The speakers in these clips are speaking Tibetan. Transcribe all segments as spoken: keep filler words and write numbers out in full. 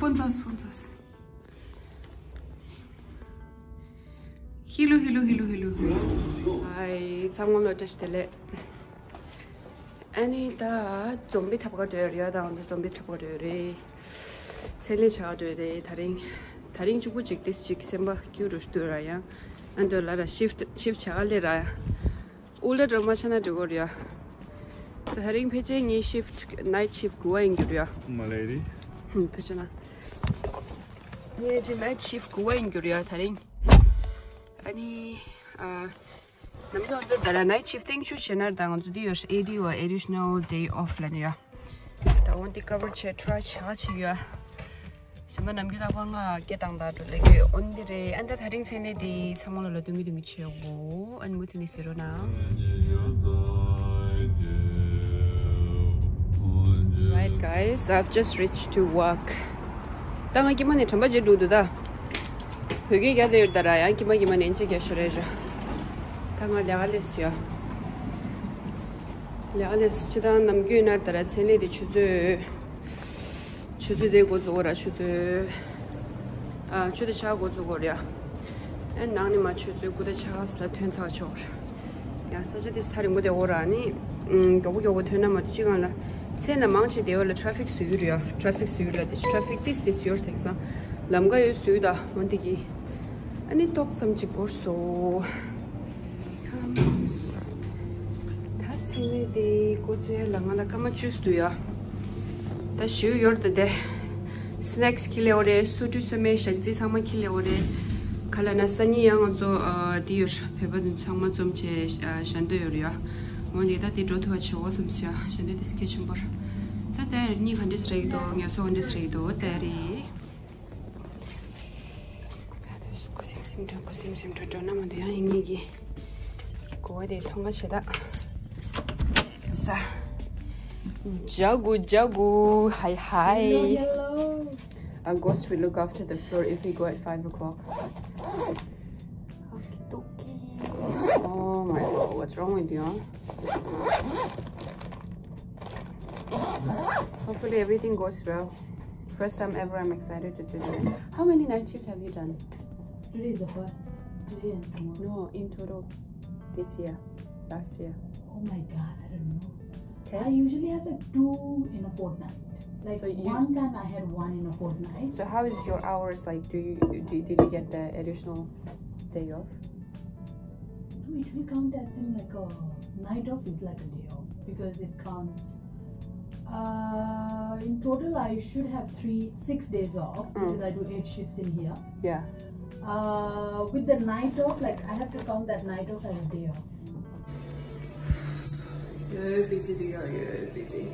Juntas, juntas. Hello, hello, hello, hello, hello. Hi, ཚང་མ་ལ་བཀྲ་ཤིས་བདེ་ལེགས། ཨ་ནི་ད་འཛོམས་པའི་ཐབ་ཀ་འགྲོ་ཡ་རེད། ད་ང་ཚོ་འཛོམས་པའི་ཐབ་ཀ་འགྲོ་ཡ་རེད། ཚེ་ལས་བྱ་བ་འགྲོ་ཡ་རེད། ད་རིང་ད་རིང་གཅིག་པུ་གཅིག་ཏིས་གཅིག་སེམས་པ་སྐྱིད་རུ་སྟོད་ར་ཡང་། ཨ་འགྲོ་ལ་ར་ཤིཕ་ཤིཕ་བྱ་ག་ལས་ར་ཡང་། ཨུ་ལ་འགྲོ་མ་ཆ་ན་འགྲོ་གོ་རེད་ཡ། ད་རིང་ཕལ་ཆེར་ངའི་ཤིཕ་ནའིཊ་ཤིཕ་དགུ་པ་ཡིན་རྒྱུ་རེད་ཡ། མ་ལས་རེད། ཧུམ་ཕལ་ཆེར་ན། ངའི་ཅི་ནའིཊ་ཤིཕ་དགུ་པ་ཡིན་རྒྱུ་རེད་ཡ་ད་རིང་། ཨ་ནི། ཨ། ནམ་རྒྱུན་ང་ཚོ་ད་ར་ནའིཊ་ཤིཕ་ཐེངས་བཅུ་བྱས་ན་ད་ང་ཚོ་འདི་ཡོད་ཨེ་ཌི་ཡོད་ཨེ་ཌི་ཤ་ནལ་ཌེ་ཨོཕ་ལབ་ནི་ཡོད། ད་འོན་ཏེ་ཀ་བར་བྱས་ཊ་རའི་བྱ་བྱེད་ཡོད། གཞན་པ་ནམ་རྒྱུན་རྟག་པར་ང་སྐད་བཏང་དང་འགྲོ་ལེ་གི་འོན་འདི་རེད། ཨ་ད་ད་རིང་ཚེ་ནས་འདི་ཚང་མ་ལ་ལ་སྟོན་གི་སྟོན་གི་བྱེད་འོ། ཨ་ནི་མུ་མཐུད་ནས་ཟེར་རོགས་གནང་། Right, guys, I've just reached to work. ད་ང་ཀྱི་མ་ནས་དྲན་པ་བརྗེད་འགྲོ་འདུག་ད། བོད་སྐད་རྒྱག་བསྡད་ཡོད་ད་ར་ཡང་ཀྱི་མ་ཀྱི་མ་ནན་ཅིག་རྒྱག་ཤོར་རེད་ར། ད་ང་ལས་ཀ་ལས་སུ་ཡ། ལས་ཀ་ལས་སུ་ཅི་ད་ནམ་རྒྱུན་ན་ད་ར་ཚེ་ལས་དེ་ཆུ་ཚོད། ཆུ་ཚོད་དེ་འགོ་བཙུགས་གོ་ར་ཆུ་ཚོད། ཨ་ཆུ་དེ་ཆག་འགོ་བཙུགས་གོ་ར་ཡ། ཨེ་ནང་ནས་མ་ཆུ་ཚོད་དགུ་དང་ཕྱེད་ཀ་ཙམ་ལ་ཐོན་ཚར་ཆོག་ར། ཡང་ས་ཆ་དེ་ས་རིང་པོ་དེ་འོ་ར་ནི། མགྱོགས་པོ་མགྱོགས་པོ་ཐོན་ན་མ་གཏོགས་ཅི་གང་ལ། མཚན་ལ་མང་ཆེ་དེ་བ་ལ་ཊ་ར་ཕིག་བཟོ་གི་རེད་ཡ། ཊ་ར་ཕིག་བཟོ་གི་རེད་དེ་ཊ་ར་ཕིག་ཏིས་ཏིས་ཡོད་དེང་སང་། ལམ་ཀ་ཡོད་བཟོ་གི་ད་འོན་དེ་གི། ཨ་ནི་ཏོག་ཙམ་ཅིག་འགོར་སོ། ད་ཚེ་མེད་དེ་ཀོ་ཚེ་ལ་ང་ལ་སྐར་མ་བཅུ་འདུག་ཡ། ད་ཞིག་ཡོར་དུ་དེ། སི་ནེག་སི་ཁྱི་ལེ་འོ་རེད། སུ་ཏུ་སུ་མེ་ཞག་རྩི་ཚང་མ་ཁྱི་ལེ་འོ་རེད། ཁ་ལ་ན་སང་ཉིན་ཡང་ང་ཚོ་ཨ་དེ་ཡོད་བོད་པ་དུ་ཚང་མ་འཛོམས་བྱས་ཨ་ཞལ་འདོན་ཡོད་རེད་ཡ། འོན་ཏེ་ད་དེ་འགྲོ་ཐུབ་པ་བྱེད་འོ་བསམ་སོ་ཡ། ཞལ་འདོན་དེ་སི་ཁེ་ཆེན་པོར། ད་དེ་རེད་གཉིད་ག་འདྲས་རེད་དོ་ངལ་གསོ་ག་འདྲས་རེད་དོ་དེ་རེད། ཁུ་སིམ་སིམ་འགྲོ་ཁུ་སིམ་སིམ་འགྲོ་འགྲོ་ན་མ་འདུག་ཡང་ཡིན་ངེས་ཀྱི། གོ་བ་དེ་མཐོང་ག་བྱེད་ད། ས། ཇ་གུ་ཇ་གུ། Hi, hi. Hello, hello. A ghost will look after the floor if we go at five o'clock. Okie dokie. Oh my God, what's wrong with you? Hopefully everything goes well. First time ever, I'm excited to do it. How many night shifts have you done? Today is the first. Today and tomorrow. No, in total, this year, last year. Oh my God, I don't know. Ten? I usually have like two in a fortnight. Like, so you, one time I had one in a fortnight. So how is your hours like? Do you, do, did you get the additional day off? No, it will count as in like a night off is like a day off because it counts. Uh, in total, I should have three, six days off because I do eight shifts in here. Yeah. Uh, with the night off, like, I have to count that night off as a day off. ཡོད་བི་ཟི་འདུག་ཡ། ཡོད་བི་ཟི།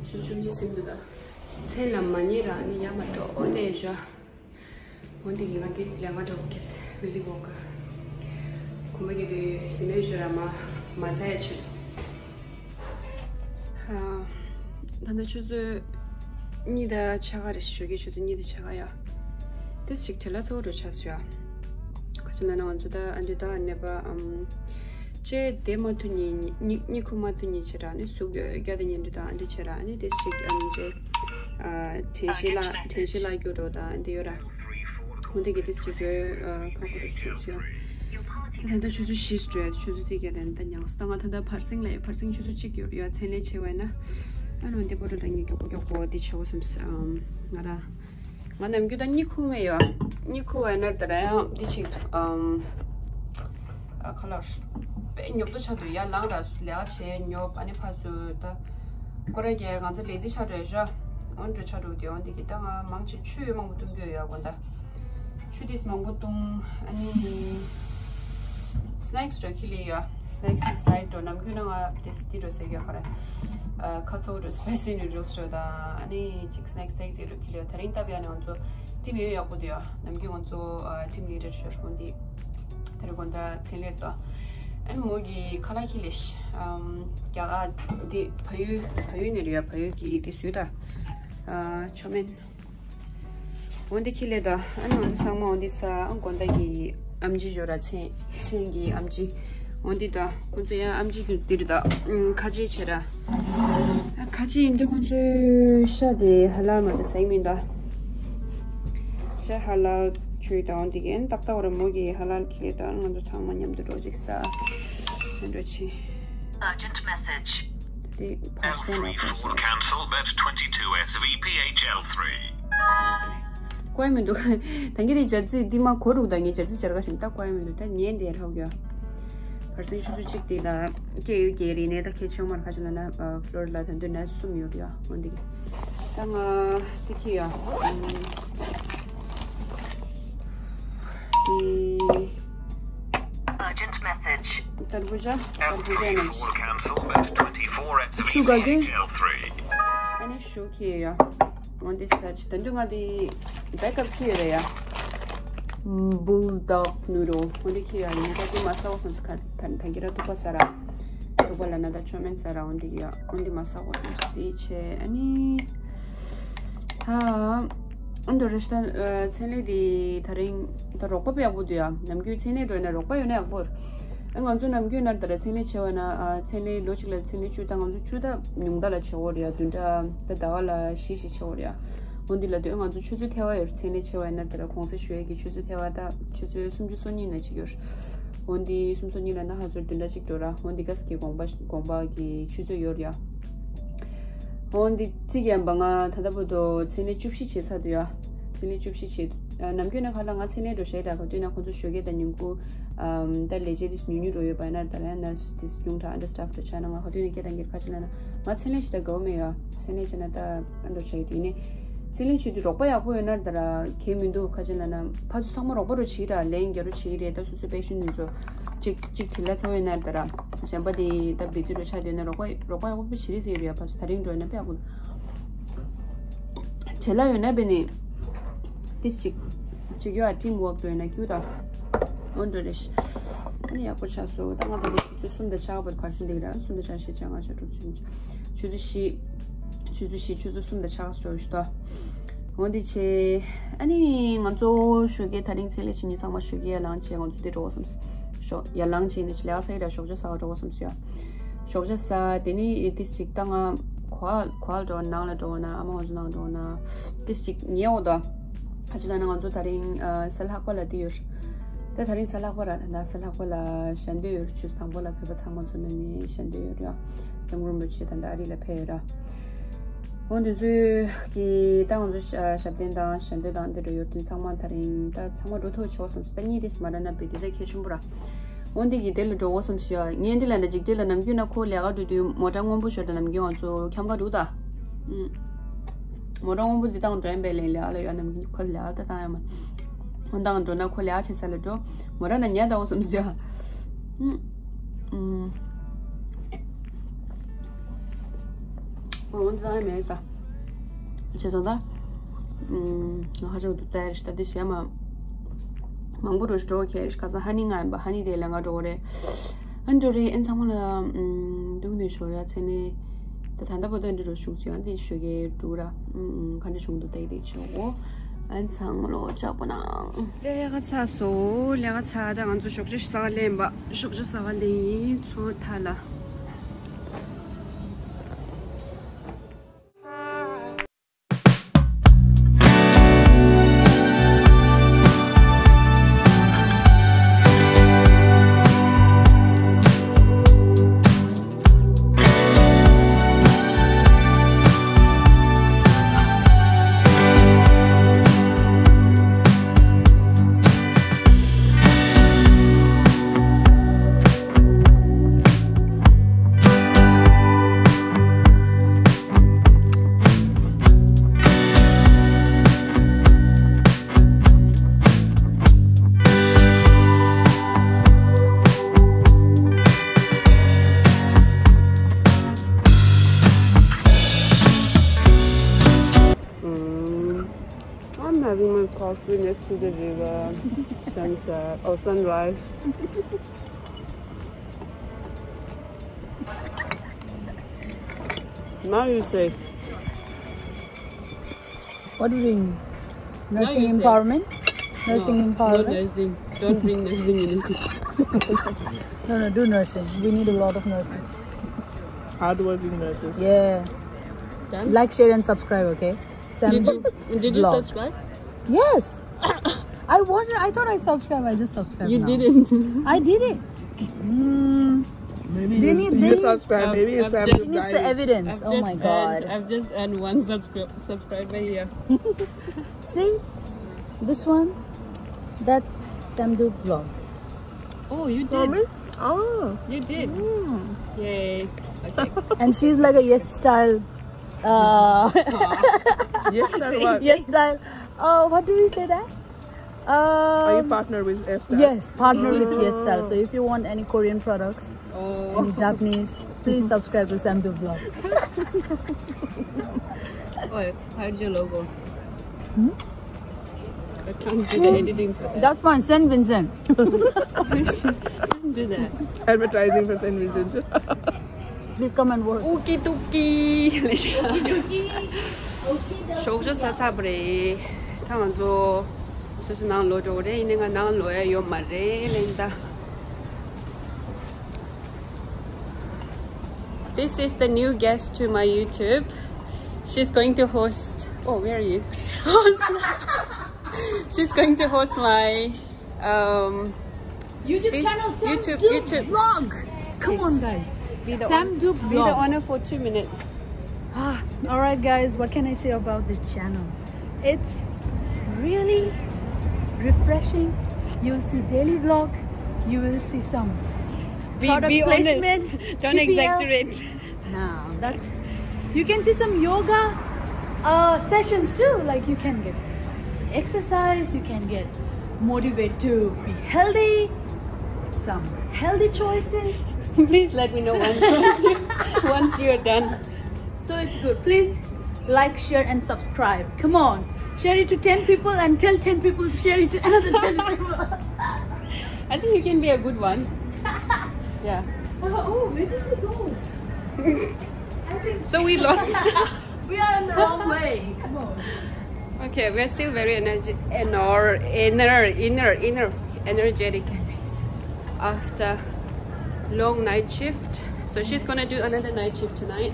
ཆུ་ཆུ་གཉིས་ཟིན་འདུག་ད། མཚན་ལ་མ་ཉེ་ར་ནི་ཡ་མ་འགྲོ་འོ་དེ་ཡོད་ཤ། འོན་ཏེ་ངས་ང་འདི་ལས་ང་འདྲ་བོ་ཁེས་ཝི་ལི་ཝོ་ཀ་ཁོ་མ་གི་དུས་ཟི་མའི་ཞུ་ར་མ་མ་ཚ་ཡ་ཆུ། ད་ལྟ་ཆུ་ཚོད་གཉིས་དང་ཕྱེད་ཀ་རེད། ཞོགས་ཀྱི་ཆུ་ཚོད་གཉིས་དང་ཕྱེད་ཀ་ཡ། ཏིས་ཞིག་བྲེལ་ལ་ཚ་བོ་འགྲོ་ཆགས་སོ་ཡ། ཁ་ཆེ་ལ་ན་ང་ཚོ་ད་ཨ་འདི་ད་ནད་པ་ཨམ། ཅེ་དེ་མ་ཐུ་ཉི་ཉི་ཉི་ཁུ་མ་ཐུ་ཉི་ཆེ་ར་ནི་ཟུག་རྒྱ་དེ་ཉིན་འདི་ད་ཨ་འདི་ཆེ་ར་ནི་ཏིས་ཞིག་ཨམ་ཅེ། དྲན་ཤེས་ལ་དྲན་ཤེས་ལ་རྒྱུ་འགྲོ་ད་ཨ་འདི་ཡོད་ར། འོན་ཏེ་གི་ཏིས་ཅིག་བོད་ཁང་ཁོ་རུ་ཚུགས་སོ་ཡ། ད་ད་ལྟ་ཆུ་ཚོད་བཞི་སྤྲོད་ཆུ་ཚོད་གཅིག་གི་དེ་ད་ཉག་ད་ང་ད་ལྟ་བར་སེང་ལ་ཡ་བར་སེང་ཆུ་ཚོད་གཅིག་ཡོད་ཡ། མཚན་ལས་ཆེ་བས་ན་ཨ་ནོ་འདི་པོ་རུ་ལ་ངས་མགྱོགས་པོ་མགྱོགས་པོ་འདི་ཆེ་བོ་སེམས་ང་ར་ང་ནམ་རྒྱུན་ད་གཉིད་ཁུག་མེད་ཡོད། གཉིད་ཁུག་བས་ན་ད་ར་ཡང་འདི་ཅིག་ཨམ། ཁ་ལག་དཔེ་ཉོབ་ཏོ་ཆགས་འདུག་ཡ། ལངས་དང་ལས་ཀ་བྱས་ཉོབ། ཨ་ནི་ཕར་ཚུར་ད་སྐོར་ར་རྒྱག་ང་ཚོ་ལས་རྩིས་ཆགས་འགྲོ་ཡ་ཤ། འོན་འགྲོ་ཆགས་འགྲོ་དེ་འོན་དེ་གི་ད་ང་མང་ཆེ་ཆུ་མང་པོ་བཏུང་གི་ཡོད་ཡ། དགོན་ད་ཆུ་དེས་མང་པོ་བཏུང་། ཨ་ནི་སི་ནེག་སི་འགྲོ་ཁི་ལི་ཡ། སི་ནེག་སི་དེ་སི་ལའེ་ཌི་འགྲོ་ནམ་རྒྱུན་ན་ང་དེ་སི་དེ་འགྲོ་ཟེར་གི་ཡ། ཁ་ར་ཁ་ཚོ་འགྲོ་སི་པའི་སི་ནུ་ཌལ་སི་འགྲོ་ད་ཨ་ནི་ཅིག་སི་ནེག་སི་ཟེར་གི་འགྲོ་ཁི་ལི་ཡ། ད་རིང་སྟབས་ཡག་ནས་ང་ཚོ་ཊིམ་ཡོད་ཡག་པོ་འདུག་ཡ། ནམ་རྒྱུན་ང་ཚོ་ཊིམ་ལི་ཌར་ཤོར་འོན་དེ། དེ་རིང་དགོང་དག་མཚན་ལས་དོ། ཨན་མོ་གི་ཁ་ལག་ཁྱི་ལས་ཤ། ཨམ། རྒྱ་གར་འདི་བལ་ཡུལ་བལ་ཡུལ་ནས་རེད་ཡ། བལ་ཡུལ་གི་འདི་སུས་ད། ཨ། ཆོ་མེན། འོན་ཏེ་ཁྱི་ལས་དོ། ཨན་འོན་ཏེ་ཚང་མ་འོན་ཏེ་ས་ཨན་དགོང་དག་གི་ཨམ་ཆི་ཞོ་ར་མཚན་མཚན་གི་ཨམ་ཆི། འོན་ཏེ་དོ་ཁོང་ཚོ་ཡང་ཨམ་ཆི་འདི་རེད་དོ། ཁ་ཆེ་བྱེད་ར། ཁ་ཆེ་ཡིན་དུས་ཁོང་ཚོའི་ཤ་དེ་ཧ་ལ་མ་དེ་ཟ་ཡི་མིན་དོ། ཤ་ཧ་ལ་ཆུའི་དང་འདི་གན་ཏག་ཏག་རེ་མོ་གི་ཧ་ལ་ཁི་ལེ་དང་ང་ཚོ་ཚང་མ་མཉམ་དུ་འགྲོ་ཅིག་ས། ཧན་འགྲོ་ཆི། Urgent message. དེ་ཕར་སེང་ལ་ཕར་སེང་། Cancelled at twenty-two S V P H L three. ཀོའི་མི་འདུག་ད་ངེད་དེ་སྦྱར་རྩི་འདི་མ་གོ་རུག་ད་ངས་སྦྱར་རྩི་སྦྱར་ག་ཞིམ་ད་ཀོའི་མི་འདུག་ད་ཉན་དེ་རག་གི་ཡ། ཕར་སེང་ཆུ་ཚོད་གཅིག་དེ་ལ་སྐྱེ་ཡོད་ཀྱི་རེད་ནས་ད་ཁྱེད་ཆུང་མར་ཁ་ཆུ་ན་ན་ཕློར་ལ་ད་འདོད་ན་གསུམ་ཡོད་ཡ་འོན་ཏེ། ད་ང་དེ་ཁྱེད་ཡ། དེ། Urgent message. ཏར་བུ་ཇ། ཏར་བུ་ཇ་ནམ། Call cancelled at twenty-four at ཆུ་ག་གི། ཨ་ནི་ཞུ་ཁྱེད་ཡ། འོན་ཏེ་ས་ཆ་ད་འདུག་ང་དེ་བེག་ཨབ་ཁྱེད་ཡོད་རེད་ཡ། Bulldog noodle འོན་ཏེ་ཁྱེད་ཡ་ཡིན་ད་དེ་མ་ས་འོ་སམ་ས་ཁ་ད་ད་གི་ར་ཐུག་པ་ས་ར། ཐུག་པ་ལ་ན་ད་ཆོ་མེན་ས་ར་འོན་ཏེ་ཡ་འོན་ཏེ་མ་ས་འོ་སམ་ས་དེ་ཆེ་ཨ་ནི། ཧ། ཨ་འདྲ་རེད་ཤ་ད། ཚན་ལས་དེ་ད་རིང་ད་རོགས་པ་དཔེ་ཡག་པོ་འདུག་ཡ། ནམ་རྒྱུན་ཚན་ལས་འགྲོ་ན་རོགས་པ་ཡོད་ན་ཡག་པོ་རེད། ཨ་ང་ཚོ་ནམ་རྒྱུན་ན་ད་ར་ཚན་ལས་བྱེད་པ་ན་ཨ་ཚན་ལས་ལོ་གཅིག་ལ་ཚན་ལས་བཅུ་ད་ང་ཚོ་བཅུ་ད་ཉུང་ད་ལ་བྱེད་འོ་རེད་ཡ། བདུན་ད་ད་ཟླ་བ་ལ་བཞི་བཞི་བྱེད་འོ་རེད་ཡ། འོ་འདི་ལ་དུས་ང་ཚོ་ཆུ་ཚོད་ཐལ་བ་ཡོད་རེད། ཚན་ལས་བྱེད་པ་ཡིན་ན་ད་ར་གོང་ཚད་ཞུ་ཡས་ཀྱི་ཆུ་ཚོད་ཐལ་བ་ད་ཆུ་ཚོད་སུམ་ཅུ་སོ་གཉིས་ན་ཅིག་ཡོད་རེད། འོ་འདི་སུམ་སོ་གཉིས་ལ་ན་ཧ་ཚོད་བདུན་ཕྲག་གཅིག་འགྲོ་ར། འོ་འདི་ག་ས་གི་དགོངས་པ་དགོངས་པ་གི་ཆུ་ཚོད་ཡོད་ཡ། འོ་འདི་ཚིག་ཡན་པ་ང་ད་ལྟ་བར་དུ་ཚན་ལས་བཅུ་བཞི་བྱེད་ཚར་འདུག་ཡ། ཚན་ལས་བཅུ་བཞི་བྱེད། ཨ་ནམ་རྒྱུན་ན་ཁ་ལ་ང་ཚན་ལས་འགྲོ་ཤེས་ད་ག་དུས་ན་ཁོང་ཚོ་ཞོགས་ཀས་ད་ཉིན་གུང་ཨམ་ད་ལས་བྱེད་དེ་ཉུང་ཉུང་འགྲོ་ཡོད་པ་ཡིན་ན་ད་ལན་ན་དེ་ཉུང་དྲགས་ཨན་ཌར་སི་ཊཕ་འགྲོ་ཆ་ན་ང་ཁ་དུས་ན་སྐད་བཏང་གིར་ཁ་ཆེ་ན་ན་ང་ཚན་ལས་ཞིག་ད་དགའ་བོ་མེད་ཡ། ཚན་ལས་བྱེད་ན་ད་ཨ་འགྲོ་ཤེས་ཡོད་དེ་ཡིན་ནི། ཚིག་ལན་ཆོས་དུས་རོགས་པ་ཡག་པོ་ཡོད་ན་ད་ར་གལ་མི་འདུག་ཁ་ཅིག་ལ་ན་ཕ་ཚོ་ཚང་མ་རོགས་པ་རོ་བྱེད་ར་ལན་རྒྱ་རོ་བྱེད་རེད། ད་སོ་སོའི་པེ་ཤན་ནི་ཚོ་གཅིག་གཅིག་བྲེལ་ལ་ཚ་བོ་ཡོད་ན་ད་ར་གཞན་པ་དེ་ད་བེ་ཚི་རོ་ཆ་དེ་ཡོད་ན་རོགས་པ་རོགས་པ་ཡག་པོ་བྱེད་རེད་ཟེར་རེད། ཕ་ཚོ་ད་རིང་འགྲོ་ཡོད་ན་དཔེ་ཡག་པོ་བྲེལ་ལ་ཡོད་ན་བེ་ནི་ཏིས་གཅིག་གཅིག་ཡོད་ཨ་ཊིམ་ཝོག་འགྲོ་ཡོད་ན་ཀྱུ་ད་འོ་འགྲོ་རེད། ཨ་ནི་ཡག་པོ་ཆགས་སོ། ད་ང་ད་ལོ་ཆུ་ཚོད་གསུམ་དང་ཕྱེད་ཀ་བར་ཕར་ཕྱིན་འདུག་ར། གསུམ་དང་ཕྱེད་ཀ་ཕྱེད་ཀ་ང་ཆ་དྲུག་ཆུ་ཚོད་བཞི། ཆུ་ཚོད་བཞི་ཆུ་ཚོད་གསུམ་དང་ཕྱེད་ཀ་འགྲོ་ཞུ་ད། འོ་འདི་བྱས། ཨ་ནི་ང་ཚོ་ཞོགས་ཀས་ད་རིང་ཚེ་ལས་ཕྱི་ཉིན་ཚང་མ་ཞོགས་ཀས་ཡར་ལངས་བྱས་ང་ཚོ་འདི་འགྲོ་བསམ། ཞོགས་ཡར་ལངས་བྱས་ནས་ལས་ཀ་ས་ཡི་ར་ཞོགས་ཇ་ཟ་ག་འགྲོ་བསམ་སོ་ཡ། ཞོགས་ཇ་ཟ་དེ་ནི་ཏིས་ཅིག་ད་ང་གོ་ཨ་གོ་ཨ་འགྲོ་ནང་ལ་འགྲོ་ན་ཨ་མ་ང་ཚོ་ནང་འགྲོ་ན་ཏིས་ཅིག་ཉལ་འོ་ད། ཁ་ཅིག་ལ་ན་ང་ཚོ་ད་རིང་ཨ་གཟའ་ལྷག་པ་ལ་འདི་ཡོད། ད་ད་རིང་གཟའ་ལྷག་པ་ར་ད་ད་གཟའ་ལྷག་པ་ལ་ཞལ་འདོན་ཡོད། ཆུ་ཚོད་དང་པོ་ལ་བོད་པ་ཚང་མ་ཚོ་ནས་ནི་ཞལ་འདོན་ཡོད་ར། སྐྱབས་མགོན་རིན་པོ་ཆེ་ད་ད་ཨ་རི་ལ་ཕེབས་ཡོད་ར། འོ་འདི་ཚོའི་གི་ད་ང་ཚོ་ཞབས་བརྟན་དང་ཞལ་འདོན་དང་འདི་འགྲོ་ཡོད་དུས་ཚང་མ་ད་རིང་ད་ཚང་མ་འགྲོ་ཐུབ་ཆོག་བསམ་སོང་། ད་གཉིས་དེ་སི་མ་ར་ན་བི་དེ་ད་ཁྱད་ཆེན་པོ་ར། འོ་འདི་གི་དེ་ལ་འགྲོ་འོ་བསམ་ཞུ་ཡ། ངས་འདི་ལ་ན་འཇིགས་བྲལ་ལ་ནམ་རྒྱུན་ན་ཁོ་ལས་ཀ་འགྲོ་དུས་མོ་ཊ་སྔོན་པོ་ཞོར་དང་ནམ་རྒྱུན་ང་ཚོ་འཁྱམ་ག་འདུག་ད། ཨུམ། མོ་ཊ་སྔོན་པོ་འདི་བཏང་འགྲོ་ཡ་འབད་ལེན་ལས་ཨ་ལ་ཡོད་ནམ་རྒྱུན་ཁོ་ལས་ཨ་ད་བཏང་ཡ་མ། ཁོ་བཏང་འགྲོ་ན་ཁོ་ལས་ཨ་ཆེ་ས་ལ་འགྲོ། མོ་ཊ་ན་ཉལ་ད་འོ་བསམ་ཞུ་ཡ། ཨུམ། ཨུམ། འོ་འདི་བཏང་ཡ་མེད་ས། བྱས་ཙང་ད། ང་ཧ་ཅང་དུ་ལྟ་ཡ་རེད་ད་འདི་བྱས་མ། མང་པོ་འགྲོ་ཞིག་འགྲོ་ཁྱེར་ཁ་སང་ཧ་ནི་ང་ཡིན་པ་ཧ་ནི་དེ་ལས་ང་འགྲོ་གི་རེད། ཨན་འགྲོ་རེད་ཨན་ཚང་མ་ལ་འདུག་ནས་ཞོར་ཡ་ཚེ་ནས་ད་ད་ལྟ་བར་དུ་འདི་འགྲོ་ཞུགས་ཚུལ་ཡང་འདི་ཞོ་གའི་འགྲོ་ར་ག་འདྲ་བྱུང་འདུག་ལྟ་ཡི་དེ་ཆེ་འོ། ཨན་ཚང་མ་ལོ་ཅག་པོ་ནང་ལས་ཀ་ཚ་སོ་ལས་ཀ་ཚ་ད་ང་ཚོ་ཞོགས་ཇ་ཟ་ག་ལེན་པ་ཞོགས་ཇ་ཟ་ག་ལེན་ཡིན་ཚོ་ཐ་ལ། Mm, I'm having my coffee next to the river, sunset, or sunrise. Now you say. What do you think? Now nursing you say. Empowerment? Nursing no, empowerment? No nursing. Don't bring nursing in it. No, no, do nursing. We need a lot of nurses. Hardworking nurses. Yeah. Done? Like, share, and subscribe, okay? Sam did you, did you vlog. Subscribe? Yes. I watched it. I thought I subscribed. I just subscribed. You now. Didn't. I did it. Mm. Maybe they you, need, you they subscribe. Maybe it's time to dive. They need the evidence. I've oh my god. Earned, I've just earned one subscri- subscriber here. See? This one? That's Samdu vlog. Oh, you did. Oh. You did. Mm. Yay. Okay. And she's like a yes style. Uh, yes style what? Yes style. Oh, what do we say that? Um, are you partner with Estelle? Yes, partner oh. With Estelle. So if you want any Korean products, oh. Any Japanese, please subscribe to Samdu vlog. Oh, how'd your logo? Hmm? I can't do the editing for that. That's fine. Saint Vincent. Don't do that. Advertising for Saint Vincent. Please come and work. Okie dokie. ཞོགས་ཇ་ཟ་ཚར་བ་རེད། ད་ང་ཚོ་སོ་སོ་ནང་ལོག་འགྲོ་གི་རེད། ཡིན་ནའི་ང་ནང་ལོག་ཡ་ཡོད་མ་རེད་ལན་ད། This is the new guest to my YouTube. She's going to host. Oh, where are you? Host. She's going to host my um, YouTube this channel, Sam YouTube, Duke YouTube. Vlog. Come on, guys. Be the Sam on- Duke Vlog. Be the owner for two minutes. Ah, all right, guys. What can I say about this channel? It's really refreshing. You'll see daily vlog. You will see some be, product be placement. Honest. Don't B B L. Exaggerate. Now that's you can see some yoga uh, sessions too. Like you can get exercise, you can get motivated to be healthy, some healthy choices. Please let me know once once you're done. So it's good. Please like, share, and subscribe. Come on, share it to ten people and tell ten people to share it to another ten people. I think you can be a good one. Yeah. Uh, oh, where did we go? So we lost. We are in the wrong way. Come on. Okay, we're still very energy, inner, inner, inner, inner, energetic after long night shift. So she's gonna do another night shift tonight.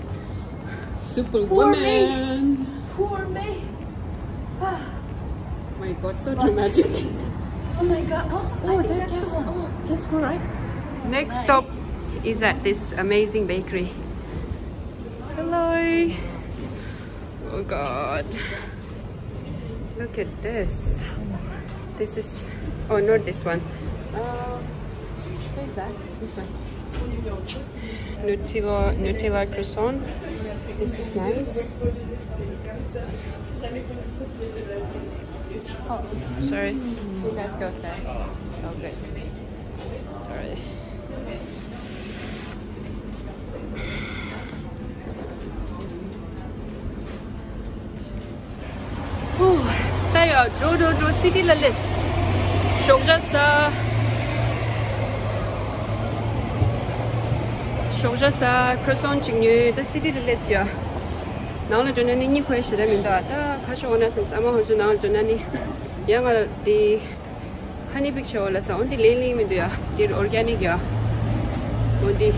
Super woman. Poor me. Poor me. My God, so dramatic. Oh my God. Oh, oh, that just, oh, that's cool, right? Next stop is at this amazing bakery. Hello. Oh God. Look at this. This is, oh, not this one. Uh, what is that? This one. Nutella, Nutella croissant. This is nice. Oh, sorry. You guys go first. It's all good. Sorry. ད་ཡ་འགྲོ་འགྲོ་འགྲོ་སི་ཊི་ལ་སླེབས། ཞོགས་ཇ་ཟ། ཞོགས་ཇ་ཟ། ཁྲོ་སོན་ཅིག་ཉོས། ད་སི་ཊི་ལ་སླེབས་ཡ། ནང་ལ་འགྲོ་ན་ནི་གཉིད་ཁུག་ཡ་ཞེ་དྲག་མི་འདུག་ད་ཁ་ཤོག་འོ་ན་བསམས། ཨ་མ་ཧོན་ཚོ་ནང་ལ་འགྲོ་ན་ནི་ཡ་ང་དེ། ཧ་ནི་པིག་ཤོ་ལ་ས་འོན་ཏེ་ལེན་ལིང་མི་འདུག་ཡ། འདིར་ཨོར་གྷ་ནིག་ཡ། འོན་ཏེ་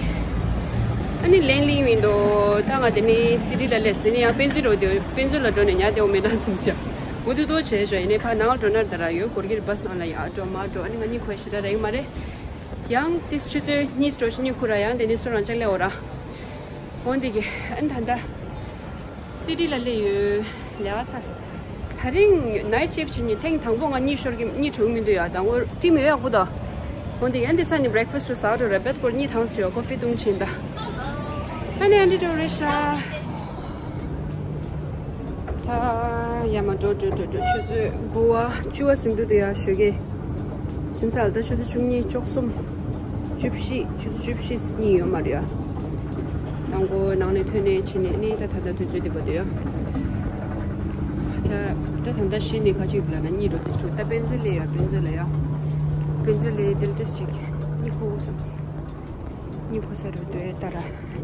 ཨ་ནི་ལེན་ལིང་མི་འདུག་ད་ང་དེ་ནི་སི་ཊི་ལ་སླེབས། དེ་ནི་ཡང་དཔེ་མཛོད་འགྲོ་དེ། དཔེ་མཛོད་ལ་འགྲོ་ནས་ཉལ་དེ་འོ་མེད་ན་སེམས་ཤ། འུ་དུ་ཏོ་བྱས་ཤོ། ཡིན་ནའི་ཕར་ནང་འགྲོ་ན་ད་ར་ཡོད། སྒོར་གྱི་བྷ་སི་ནང་ལ་ཡ་འགྲོ་མ་འགྲོ། ཨ་ནི་ང་གཉིད་ཁུག་ཡ་ཞེ་དྲག་རེད་མ་རེད། ཡང་ཏིས་ཆུ་ཚོད་གཉིས་འགྲོ་ཞིག་གཉིད་ཁུག་ར། ཡང་དེ་ནི་སུ་རང་ཅག་སླེབས་འོ་ར། འོན་ཏེ་གི་ཨན་ད་ལྟ་སི་ཊི་ལ་སླེབས་ཡོད། ལས་ཀ་ཚར། ད་རིང་ནའིཊ་ཤིཕ་བྱས་ནས་ཐེངས་དང་པོ་ང་གཉིད་ཤོར་གི། གཉིད་གྲོལ་མི་འདུག་ཡ། དང་པོ་ཊིམ་ཡོད་ཡག་པོ་འདུག་འོན་ཏེ་ཨན་དེ་ས་ནས་བྷི་རེག་ཕ་སི་ཊི་ཟ་འགྲོ་རེད། བེད་སྐོར་གཉིད་ཐང་སུ་ཡོད། ཀོ་ཕི་བཏུང་ཕྱིན་ད། ཨ་ནི་ཨན་ཏི་ཏོ་རེ་ཤ། ད་ཡ་མ་འགྲོ་འགྲོ་འགྲོ་འགྲོ། ཆུ་ཚོད་དགུ་བ་བཅུ་བ་ཟིན་འགྲོ་འདུག་ཡ། ཞོགས་ཀས་ཕྱིན་ཚར། ད་ཆུ་ཚོད་བཅུ་གཉིས། བཅུ་གསུམ། བཅུ་བཞི། ཆུ་ཚོད་བཅུ་བཞི་གཉིད་ཡོད་མ་རེད་ཡ། དང་པོ་ནང་ནས་ཐོན་ནས་ཕྱིན་ནས་ནི་ད་ད་ལྟ་དུས་ཚོད་འདི་པ་འདུག་ཡ། ད་ད་ད་ལྟ་གཞི་ནས་ཁ་ཅིག་ལ་ན་གཉིད་འགྲོ་དེ་འགྲོ། ད་དཔེ་མཛོད་ལས་ཡ། དཔེ་མཛོད་ལ་ཡ། དཔེ་མཛོད་ལས་དེ་ལ་ཏེས་ཅིག་གཉིད་ཁུག་དགོས་བསམས། གཉིད་ཁུག་ས་རུ་འདུག་ད་ར་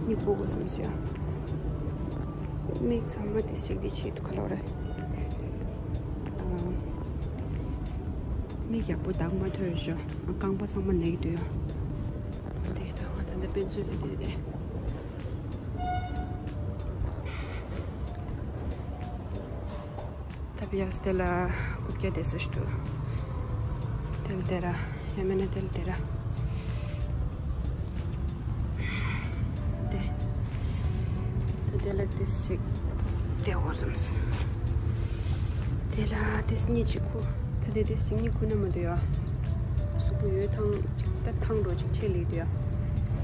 གཉིད་ཁུག་དགོས་བསམས་ཡ། མིག་ཚང་མ་དེ་ཞིག་དེ་ཆེད་དུ་ཁ་ལོ་རེད། མིག་ཡག་པོ་བདག་མ་ཐོས་ཤོ། རྐང་པ་ཚང་མ་ལེགས་འདུག་ཡ། དེ་ད་ང་ད་ལྟ་དཔེ་མཛོད་ལ་བསྡད་དེ། ད་བི་ཡག་སི་དེ་ལ་རྐུབ་བཀྱག་དེ་སུ་ཞུ་དུ། དེ་ལ་དེ་ར། ཡ་མེད་ན་དེ་ལ་དེ་ར། དེ། ད་དེ་ལ་དེ་ཞིག་དེ་འོ་བཟུམ་སི། དེ་ལ་དེ་སི་གཉིས་ཅིག་ཁུ། ད་དེ་དེ་ཞིག་གཉིས་ཁུ་ན་མ་དུ་ཡ། སུ་ཁུ་ཡོད་ཐང་ཅིག་ད་ཐང་འགྲོ་ཅིག་ཆེ་ལེ་དུ་ཡ།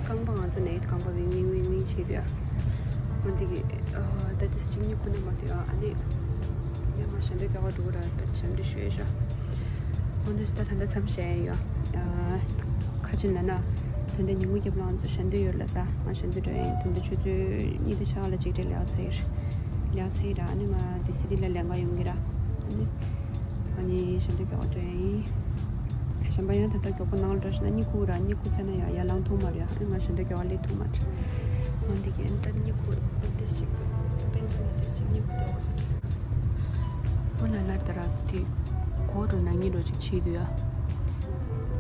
རྐང་པ་ང་ཚོ་ནས་རྐང་པ་ཝིང་ཝིང་ཝིང་ཝིང་བྱེད་དུ་ཡ། འོ་འདི་གི། ཨ། ད་དེ་སི་གཉིས་ཁུ་ན་མ་དུ་ཡ། ཨ་ནི། ཡ་མ་ཞལ་འདོན་རྒྱག་ག་འགྲོ་གི་ར། ད་ཞལ་འདོན་ཞུ་ཡ་ཤ། འོ་འདི་སི་ད་ད་ད་མཚམས་བཞག་ཡ་ཡོད། ཨ། ཁ་ཅིག་ན་ན། ད་ད་ཉིན་གུང་རྒྱབ་ལ་ང་ཚོ་ཞལ་འདོན་ཡོད་ལ་ས། ང་ཞལ་འདོན་འགྲོ་ཡ་ཡིན། ད་ད་ཆུ་ཚོད་གཉིས་དང་ཕྱེད་ཀ་ལ་ཅིག་དེ་ལས་ཚར་ཡ། ལས་ཚར་ཡ་ར། ཨ་ནི་ང་དེ་སི་དེ་ལ་ལས་ཀ་ཡོང་གི་ར། ཨ་ནི། ཨ་ནི་ཞལ་འདོན་རྒྱག་ག་འགྲོ་ཡ་ཡིན། གཞན་པ་ཡང་ད་ལྟ་མགྱོགས་པོ་ནང་ལ་འགྲོ་ཤེ་ན་གཉིད་ཁུག་ར། གཉིད་ཁུག་ཚར་ན་ཡང་ཡར་ལངས་ཐུབ་མ་རེད། ཨ་ནི་ང་ཞལ་འདོན་རྒྱག་ག་སླེབས་ཐུབ་མ་རེད། ང་འདི་གའི་ཨ་ནི་ད་གཉིད་ཁུག་ཏོག་ཙམ་ཞིག་དཔེ་མཚོན་ལ་ཏོག་ཙམ་ཞིག་གཉིད་ཁུག་བསྡད་འོ་བསམ་སོང་། ཨོ་ན་ན་ད་ར་དེ་མགོ་རུ་ན་གཉིད་རོ་ཅིག་བྱེད་དུས་ཡ།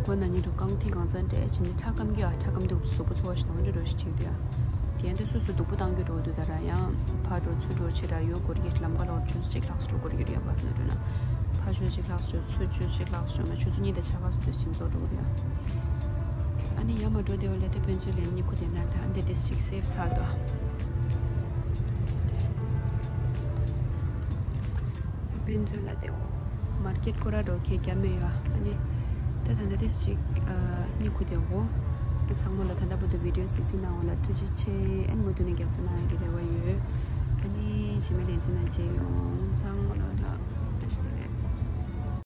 མགོ་ན་གཉིད་རོ་རྐང་མཐིལ་གང་ཚང་འདྲ་བྱས་ནས་ཁྲག་སྐམ་གྱི་ཡ། ཁྲག་སྐམ་དུས་གཟུགས་པོ་ཚོར་བ་ཞིག་དང་འདྲ་རོ་ཞིག་བྱེད་དུས་ཡ། དེ་ཡང་དུས་སོ་སོ་སྡུག་པོ་བཏང་རྒྱུ་འགྲོ་འདུག་ད་ར་ཡང་ཕར་འགྲོ་ཚུར་འགྲོ་བྱེད་ར་ཡོད་དགོས་རྒྱུ། ལམ་ཁ་ལོག་ཆུ་ཚོད་གཅིག་ལྷག་ཙམ་འགྲོ་དགོས་རྒྱུ་རེད། ཡ་བ་སི་ན་འགྲོ་ན་ཕར་ཆུ་ཚོད་གཅིག་ལྷག་ཙམ་འགྲོ། ཚུར་ཆུ་ཚོད་གཅིག་ལྷག་ཙམ་འགྲོ་ན་ཆུ་ཚོད་གཉིས་དང་ཕྱེད་ཀ་ཙམ་དུས་ཕྱིན་ཚོགས་འགྲོ་གི་རེད། ཨ་ནི་ཡ་མ་འགྲོ་དེ་འོ་ལས་དེ་དཔེ་མཚོན་ལས་གཉིད་ཁུག་དེ་ན་ད་འདི་དེ་ཞིག་སེབ་ཚར་འདུག་དཔེ་མཚོན་ལ་དེ་འོ། མར་ཀེད་སྐོར་ར་འགྲོ་ཁེ་རྒྱ་མེད་ཡ། ཨ་ནི། ད་ད་ལྟ་ཏིས་ཅིག་ཨ། གཉིད་ཁུག་དེ་འོ། ཨ་ཚང་མ་ལ་ད་ལྟ་བར་དུ་བི་ཌིའོ་གཟིགས་གཟིགས་གནང་བ་ལ་ཐུགས་རྗེ་ཆེ། ཨ་ནི་མུ་མཐུད་ནས་རྒྱབ་སྐྱོར་གནང་ཡ་གི་རེ་བ་ཡོད། ཨ་ནི་རྗེས་མའི་ལེ་ཚན་ནང་མཇལ་ཡོང་། ཚང་མ་ལ་ལ།